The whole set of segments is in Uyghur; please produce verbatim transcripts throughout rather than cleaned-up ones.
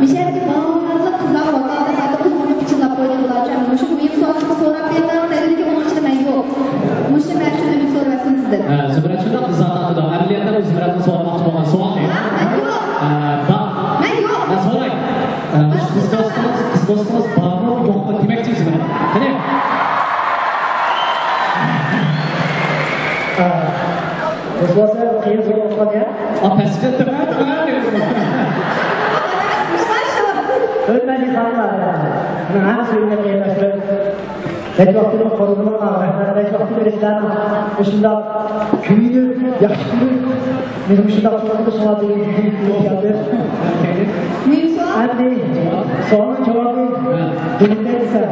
مىشەلگە بارلىق قىزلار ۋاكالىتەن ھازىر قىزغىنلىق پىچىرلاپ ئوينىدىلار. مۇشۇ مۇھىم سوئالنى سوراپ بېرىڭ، سەدىدىكى ئۇنىڭ ئىچىدە مەن يوق. مۇشۇ مەن شۇنى ئۈمىد سورىۋەتسۇن سىزدىن. ھە، زۇمرەت شۇنداق ئىزاھات قىلىدۇ. ئەمەلىيەتتە ئۇ زۇمرەتنىڭ سورىماقچى بولغان سوئالى. ھە، مەن يوق. ھە، بار. مەن يوق. مەن سوراي. ھە، مۇشۇ قىز دوستىڭىز، قىز دوستىڭىز بارمۇ، يوقمۇ دېمەكچىمسىز مانا؟ قېنى؟ ھە. بولسا قىيىن سوئال بولغان يا. ئا، پەسكە تۆۋەن، تۆۋەن دېدىم. ھۆرمەتلىك خانىملار، مانا ھەم سۆيۈملۈك قېرىنداشلىرىم، نەچچە ۋاقىتتىن قورۇلۇڭلار، رەھمەت، نەچچە ۋاقىتتىن بېرى سىلەرنىڭ مۇشۇنداق كۆيۈنۈپ، ياخشى كۆرۈپ، مېنى مۇشۇنداق چوڭ قىلىشىڭلار دېگەن كۆيۈپ كەلدىم. مۇھىم سوئال. ئەمدى سوئالنىڭ جاۋابى بىلىنمەي دېسە.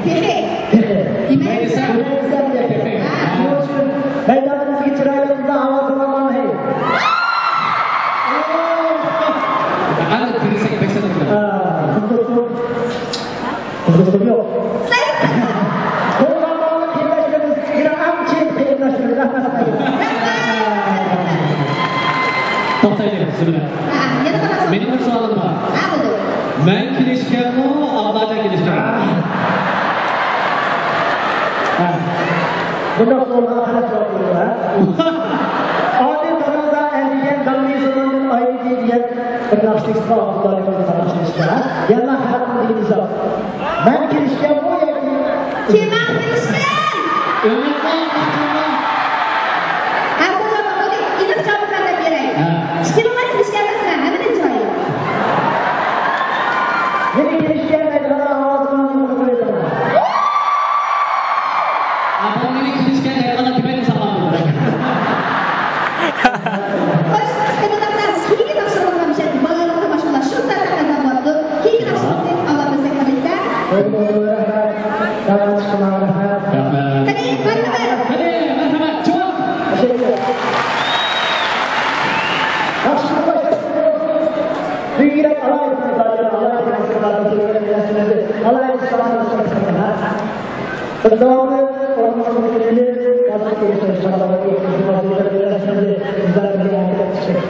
تېخى. تېخى. دېمەي دېسە. دېمەي دېسە تېخى. ھە. شۇنىڭ ئۈچۈن مەيدانىمىزدىكى چىرايلىرىمىزدا ئاۋازىڭلارنى. ئەنە دېسەك بەك سەت. ھە، قىزىقسۇن. قىزىقسۇن يوق. قولغا باغلىق قېرىنداشلىرىمىز، يەنە ئەڭ چىن قېرىنداشلىرىمىز، رەھمەت سىلەرگە. توختايلى، سىلەر. ھە، يەنە قارىسام. مېنىڭ بىر سوئالىم بار. ھە، بولدى. مەن كېلىشكەنمۇ، ئابلاجان كېلىشكەنمۇ؟ ھە. بۇنداق سوئالغا قانداق جاۋاب بېرىدۇ، ھە؟ ئادىل دادامدا ئەنجىگەن دامنى سۇنۇندىن ئايرىدى دېگەن بىر ناخشىسى بار، ئابدۇللا ئاكىمىز قاتناشمىشقا، ھە؟ يەنە خەلقنىڭ دېگىنى ساپ. مەن كېلىشكەنمۇ ياكى؟ كىمنىڭ كېلىشكەن؟ ئۆمەرجان، ئۆمەرجان. ھە، بولدى، بولدى. ئېنىق جاۋاب بەر دەپ بېرەي. ھە. ئىككىڭلار كېلىشكەن ئەمەسمۇ، ھەممىدىن چىرايلىق. مېنى كېلىشكەن دەيدىغان ئاۋازىمنى قويۇۋېتىڭلار. ئاپام مېنى كېلىشكەن دەيدىغان تۈگەن ساغلام بولدى. خوش، خوش، قېنى، كېيىنكى ناخشىلىرىڭلار مۇشۇ يەردە بارلىق تاماشىبىنلار شۇ تەرەپتە قازانماپتۇ. كېيىنكى ناخشىمىزنى ئاڭلاپ بەرسەك قانداق؟ رەھمەت. ساڭا چىقىمغا رەھمەت. رەھمەت. قېنى، مەرھەمەت. قېنى، مەرھەمەت، جاۋاب. تەشەككۈر. ياخشى باشلىدىڭىز. بۈگۈنكىدەك ئالاھىدە، ئالاھىدە، ئالاھىدە. بىز داۋاملىق ئورنىمىزغا كېلىپ، ھازىر كېلىپ، ئىنشائاللا، بىزلەر بىللە ھەرىكەت قىلىشىمىز.